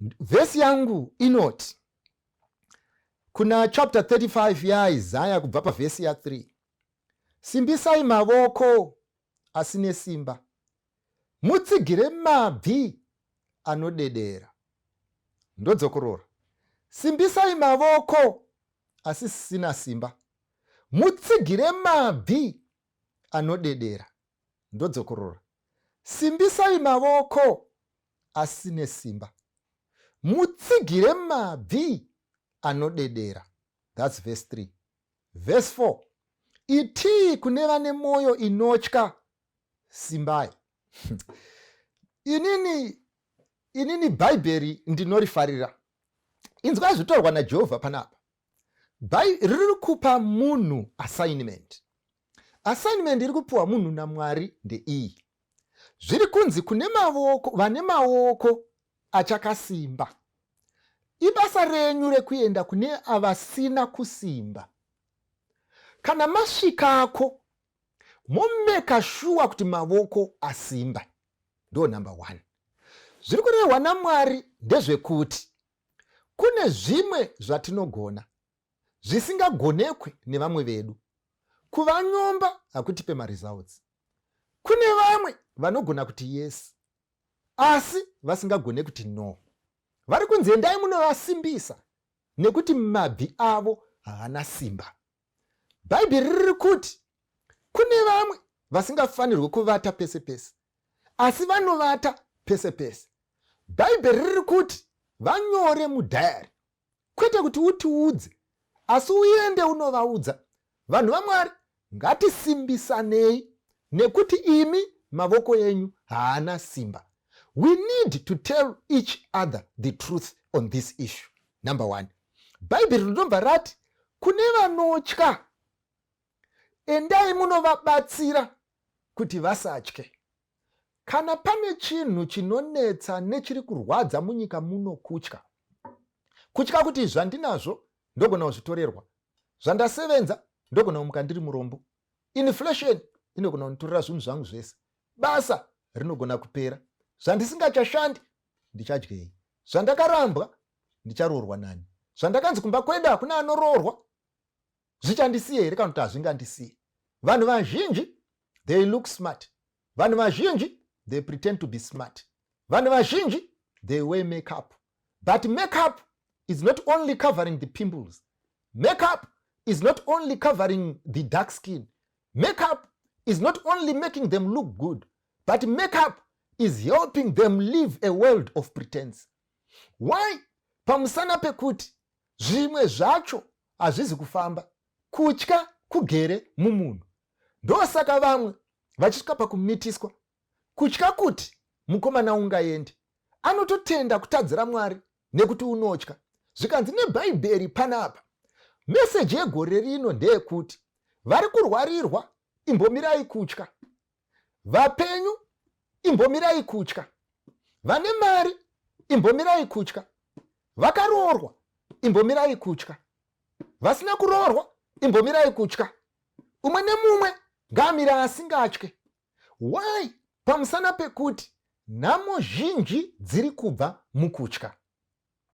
Vhesi yangu inoti kuna chapter 35 yaIsaya kubva pavhesi ya3: "Simbisai mavoko asine simba, mutsigire mabvi anodedera." Ndodzokorora: simbisai mavoko asisina simba, mutsigire mabvi anodedera. Ndodzokorora: simbisai mavoko asine simba, mutsigire mabvi anodedera. That's verse 3. Verse 4: "Itii kune vane mwoyo inotya, simbai." Inini Bhaibheri ndinorifarira. Inzwai zvitorwa naJehovha panapa. Riri kupa munhu assignment. Assignment iri kupiwa munhu naMwari ndeiyi: zviri kunzi kune mavoko, vane maoko achakasimba, ibasa renyu rekuenda kune avasina kusimba. Kana masvikako, momeka sure kuti mavoko asimba. Ndo number one. Zviri kurehwa naMwari ndezvekuti kune zvimwe zvatinogona zvisingagonekwe nevamwe vedu. Kuvanyomba hakutipe maresults. Kune vamwe vanogona kuti yes, asi vasingagone kuti no. Vari kunzi endai munovasimbisa nekuti mabvi avo haana simba. Bhaibheri riri kuti kune vamwe vasingafanirwi kuvata pese pese, asi vanovata pese pese. Bhaibheri riri kuti vanyore mudhayari, kwete kuti utiudze, asi uende unovaudza. Vanhu vaMwari, ngatisimbisanei nekuti imi mavoko enyu haana simba. We need to tell each other the truth on this issue. Number one, Bhaibheri rinobva rati kune vanotya, endai munovabatsira kuti vasatye. Kana pane chinhu chinonetsa nechiri kurwadza munyika muno, kutya. Kutya kuti zvandinazvo ndogona kuzvitorerwa, zvandasevenza ndogona kumuka ndiri murombo, inflation inogona kunditorera zvinhu zvangu zvese, basa rinogona kupera, zvandisingachashandi ndichadyei, zvandakarambwa ndicharoorwa nani, zvandakanzi kumba kwedu hakuna anoroorwa, zvichandisiye here kana kuti hazvingandisiye? Vanhu vazhinji, they look smart. Vanhu vazhinji, they pretend to be smart. Vanhu vazhinji, they wear makeup, but makeup is not only covering the pimples. Makeup is not only covering the dark skin. Makeup is not only making them look good, but makeup is helping them live a world of pretense. Why? Pamusana pekuti zvimwe zvacho hazvizi kufamba. Kutya kugere mumunhu. Ndosaka vamwe vachisvika pakumitiswa, kutya kuti mukomana ungaende. Anototenda kutadzira Mwari nekuti unotya. Zvikanzi neBhaibheri panapa, meseji yegore rino ndeyekuti vari kurwarirwa, imbomirai kutya. Vapenyu, imbomirai kutya. Vane mari, imbomirai kutya. Vakaroorwa, imbomirai kutya. Vasina kuroorwa, imbomirai kutya. Umwe nemumwe ngaamira asingatye. Why? Pamusana pekuti nhamo zhinji dziri kubva mukutya.